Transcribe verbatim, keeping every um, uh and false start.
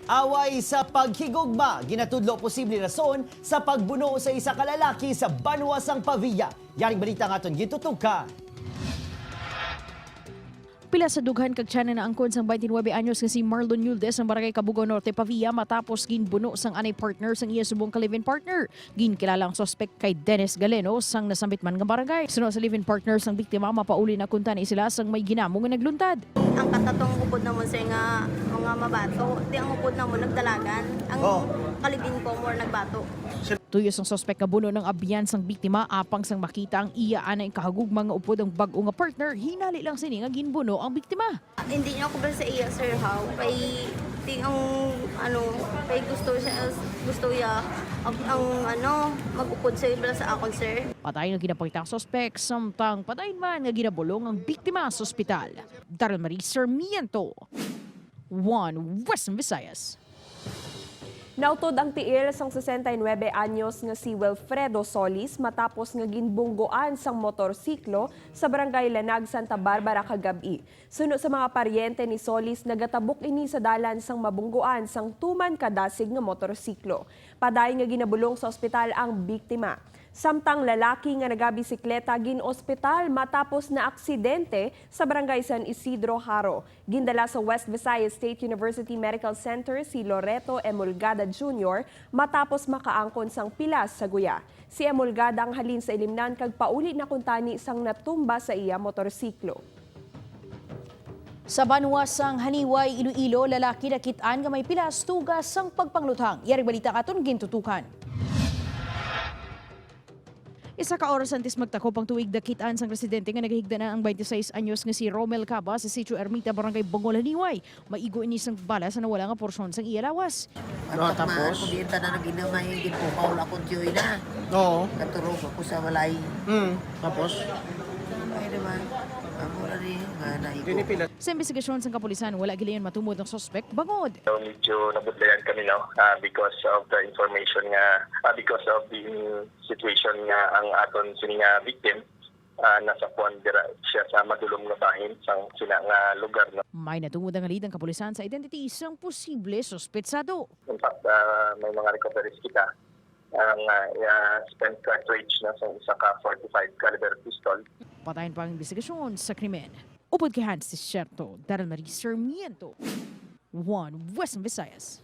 Away sa paghigugma, ginatudlo posible rason sa pagbuno sa isa ka lalaki sa banwa sang Pavia. Yaring balita nga aton gintutukan. Pila sa dughan kag tiyanan naangkon sang twenty-nine anyos nga si Marlon Yuldes sang Barangay Cabugao Norte, Pavia, matapos ginbuno sang anay partner sang iya subong ka live-in partner. Ginkilala ang suspek kay Dennis Galeno sang nasambit man nga barangay. Suno sa live-in partner sang biktima, mapauli na kuntani sila sang may ginamo nga nagluntad. Ang katatong upod namon, sir, nga mga mabato, di ang upod namon nagdalagan. Ang Oh. Kalibin ko, more nagbato. Tuyo sang suspek nga buno ang abyan sang biktima apang sang makita ang iya anay kahagugma nga upod ang bag-o nga partner, hinali lang sini nga ginbuno ang biktima. Hindi niya ako bala sa iya, sir, how? Kay, ting ang, ano, kay gusto siya, gusto niya, ang, ang, ano, mag-upod siya bala sa akon, sir. Patay nga ginapakita ang suspek, samtang patay man nga ginabulong ang biktima sa ospital. Daryl Marie Sarmiento, One Western Visayas. Nautod ang tiil sang sesenta y nuebe anyos nga si Wilfredo Solis matapos nga ginbunggoan sang motorsiklo sa Barangay Lanag, Santa Barbara kagab-i. Suno sa mga paryente ni Solis, nagatabok ini sa dalan sang mabunggoan sang tuman ka dasig nga motorsiklo. Padayon nga ginabulong sa ospital ang biktima. Samtang lalaki nga nagabisikleta gin-ospital matapos naaksidente sa Barangay San Isidro, Jaro. Gindala sa West Visayas State University Medical Center si Loreto Emulgada Junior matapos makaangkon sang pilas sa guya. Si Emulgada ang halin sa Ilimnan kag pauli na kuntani sang natumba sa iya motorsiklo. Sa banwa sang Janiuay, Iloilo, lalaki nakit-an nga may pilas tuga sang pagpangluthang. Yari balita nga aton gintutukan. Isa ka oras antes magtakop ang tuig, nakit-an sang residente nga nagahigda na ang twenty-six anyos nga si Romel Caba sa Sitio Ermita, Barangay Bungol, Janiuay. Maigo ini sang bala sa nawala nga porsyon sang iya lawas. No, tapos? Pagkabiyenta na nag-inom ay ginpukaw lang akong tiyoy na. Oo. Katurog ako sa balay. Hmm, tapos? Ay, diba? Amo na rin, nga naigo. Sa imbestigasyon sang kapulisan, wala gilayon matumod ang suspek bangod. So, medyo nabudlayan kami, no? Ah, because of the information nga, ah, because of the situation nga ang aton sini nga victim, ah, nasa kuan dira siya sa madulom nga bahin sang sina nga lugar, no? May natungod ang halid ang kapulisan sa identity sang posible suspetsado. In fact, ah, may mga recoveries kita. Ang, ah, ah, spent cartridge na sa isa ka forty-five caliber pistol. Padayon pa ang imbestigasyon sa krimen. Upod kay Hans Desierto, Daryl Marie Sarmiento, One Western Visayas.